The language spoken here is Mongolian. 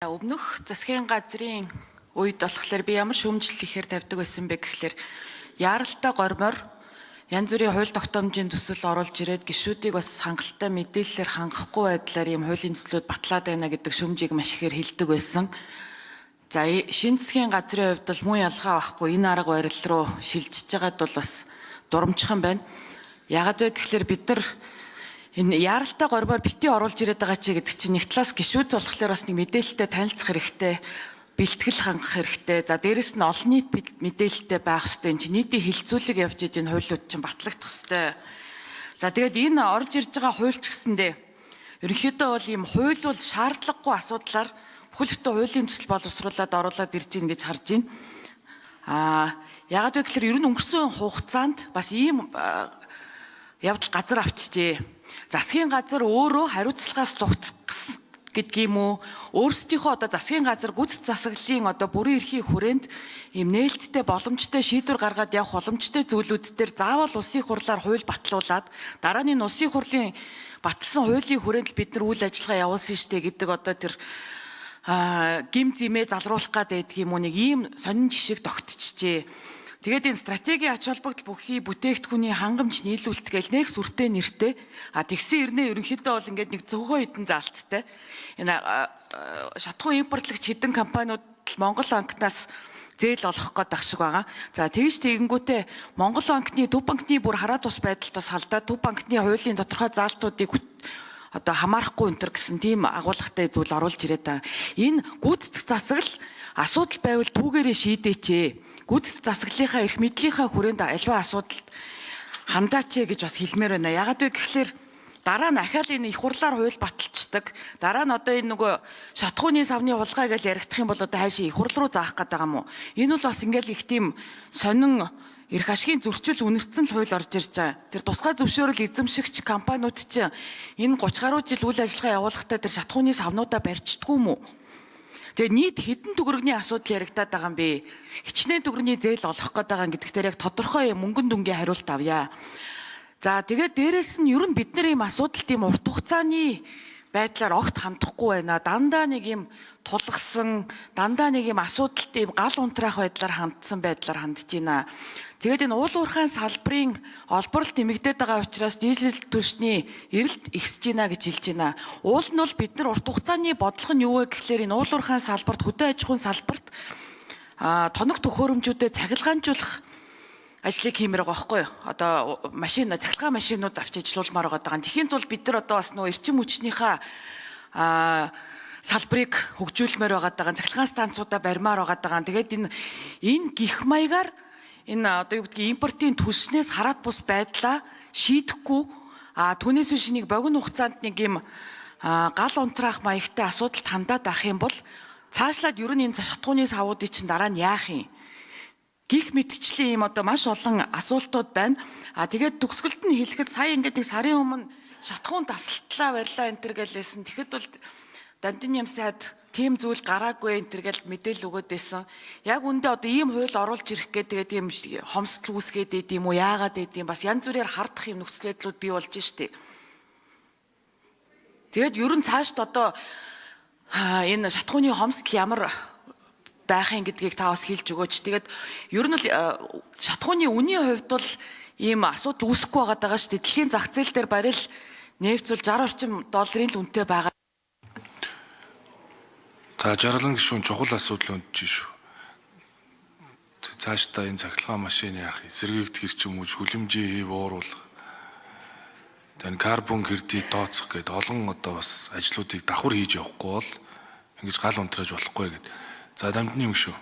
Өмнөх засгийн газрын үед болохоор би ямар шүүмжлэл ихээр тавьдаг байсан бэ гэхлээр яаралтай гормоор янз бүрийн хууль тогтоомжийн төсөл оруулж ирээд гишүүдийг бас хангалттай мэдээллээр хангахгүй байдлаар ийм хуулийн төслүүд батлаад байна гэдэг шүүмжийг маш ихээр хэлдэг байсан. За, шинэ засгийн газрын хувьд бол мөн ялгаа байхгүй, энэ арга барил руу шилжиж байгаад бол бас дурамжхан байна. Яагаад вэ гэхлээр бид нар энэ яаралтай гормоор бити оруулж ирээд байгаа чи гэдэг чинь нэг талаас гишүүд болохоор бас нэг мэдээлэлтэй танилцах хэрэгтэй, бэлтгэл хангах хэрэгтэй. За, дээрэс нь олон нийт мэдээлэлтэй байх хэрэгтэй. Энэ чинь нийтийн хилцүүлэг явж иж энэ хуулиуд чинь батлагдах хэрэгтэй. За, тэгээд энэ орж ирж байгаа хууль ч гэсэндээ ерөнхийдөө бол ийм хууль бол шаардлагагүй асуудлаар бүхэл бүтэн хуулийн төсөл боловсруулад оруулаад ирж гин гэж харж байна. Яагаад вэ гэхээр ер нь өнгөрсөн хугацаанд бас ийм явдал газар авчижээ. Засгийн газар өөрөө хариуцлагаас зугтах гэдг юм уу? Өөрсдийнхөө одоо засгийн газар гүйцэтгэх засаглалын одоо бүрэн эрхийн хүрээнд ийм нээлттэй, боломжтой шийдвэр гаргаад явах боломжтой зүйлүүд дээр заавал улсын хурлаар хууль батлуулаад дараа нь улсын хурлын баталсан хуулийн хүрээнд л бид нар үйл ажиллагаа явуулсан штэ гэдэг одоо тэр гим зимээ залруулах гад байдаг юм уу, нэг ийм сонин жишг тогтчихжээ. Тэгээд энэ стратегийн ач холбогдол бүхий бүтээгдэхүүний хангамж нийлүүлэлт гээл нэг сүртэй нэртэй. А тэгсэн ирнэ ерөнхийдөө бол ингээд нэг цөөхөн хідэн заалттай. Энэ шатхуу импортлогч хэдэн компаниуд Монгол банкнаас зээл олох гээд ах шиг байгаа. За, тэгж тэгэнгүүтээ Монгол банкны, Төв банкны бүр хараа тус байдалд бас халдаа Төв банкны хуулийн тодорхой заалтуудыг одоо хамаарахгүй энэ төр гэсэн тийм агуулгатай зүйл оруулж ирээд байгаа. Энэ гүйцэтгэх засаглал асуудал байвал түүгээрээ шийдээч ээ. Гүйцэтгэх засаглалынхаа эрх мэдлийнхаа хүрээнд альва асуудалд хандаач ээ гэж бас хэлмээр байна. Яагаад вэ гэхлээр дараа нь ахаал энэ их хурлаар хууль баталчдаг. Дараа нь одоо энэ нөгөө шатхууны савны хулгай гэж яригдах юм бол одоо хайшаа их хурл руу заах гээд байгаа юм уу? Энэ бол бас ингээл их тийм сонин эрх ашигын зөрчил үнэртсэн л хууль орж ирж байгаа. Тэр тусгай зөвшөөрөл эзэмшигч компаниуд чинь энэ 30 гаруй жил үйл ажиллагаа явуулахдаа тэр шатхууны савнуудаа барьчдгүй юм уу? Тэгээ нийт хэдэн төгрөгийн асуудал яригадаад байгаа юм бэ? Хичнээн төгрөгийн зээл олох гээд байгаа гэдэг дээр яг тодорхой юм мөнгөн дүнгийн хариулт авъя. За, тэгээд дээрэс нь ер нь бид нар ийм асуудалд ийм урт хугацааны байдлаар огт хандахгүй байна. Дандаа нэг юм тулгсан, дандаа нэг юм асуудалт ийм гал унтраах байдлаар хандсан байдлаар хандж байна. Тэгээд энэ уул уурхайн салбарын олборлолт нэмэгдээд байгаа учраас дизель түлшний эрэлт ихсэж байна гэж хэлж байна. Уул нь бол бид нар урт хугацааны бодлого нь юу вэ гэхлээр энэ уул уурхайн салбарт, хөдөө аж ахуйн салбарт тоног төхөөрөмжүүдэд цахилгаанжуулах ажлыг хиймээр байгаа байхгүй юу? Одоо машин, цахилгаан машинууд авч ажиллуулмаар байгаа даа. Тэхийн тулд бид нар одоо бас нөгөө эрчим хүчнийхээ салбарыг хөгжүүлмээр байгаа даа. Цахилгаан станцуудаа барьмаар байгаа даа. Тэгээд энэ гих маягаар энэ одоо юу гэдгийг импортын түлшнээс хараат бус байдлаа шийдэхгүй, түүнээс биш нэг богино хугацаанд нэг юм гал унтраах маягтай асуудалд хандаад ах юм бол цаашлаад ер нь энэ шатхууны савуудыг чинь дараа нь яах юм? Гих мэтчлийн ийм одоо маш олон асуултууд байна. А тэгээд төгсгөлд нь хэлэхэд сая ингээд нэг сарын өмнө шатхуун тасалтлаа барьлаа энэ төр гэлээсэн. Тэгэхэд бол Дамдин ям сайд тийм зүйл гараагүй энэ төр гэл мэдээлэл өгөөд байсан. Яг үндэ одоо ийм хууль оруулж ирэх гээд тэгээд ийм хомсдол үүсгээд идэм юм уу, яагаад идэм, бас янз бүрээр хардах юм нөхцөл байдлууд бий болж штеп. Тэгээд ер нь цаашд одоо энэ шатхууны хомсдол ямар байх юм гэдгийг та бас хэлж өгөөч. Тэгээд ер нь л шатхууны үнийн хувьд бол ийм асуудал үүсэхгүй байгаа даа шүү дээ. Дэлхийн зах зээл дээр барил нефть бол 60 орчим долларын л үнэтэй байгаа. За, Жаргалан гишүүн чухал асуудал өндөж шүү. Цаашдаа энэ цахилгаан машин яах, эсэргээгдэх эрчим хүч, хүлэмжийн хэв ууруулах, тань карбон кредит тооцох гэдэг олон одоо бас ажлуудыг давхар хийж явахгүй бол ингэж гал унтрааж болохгүй гэд. За, Дамдны юм шүү.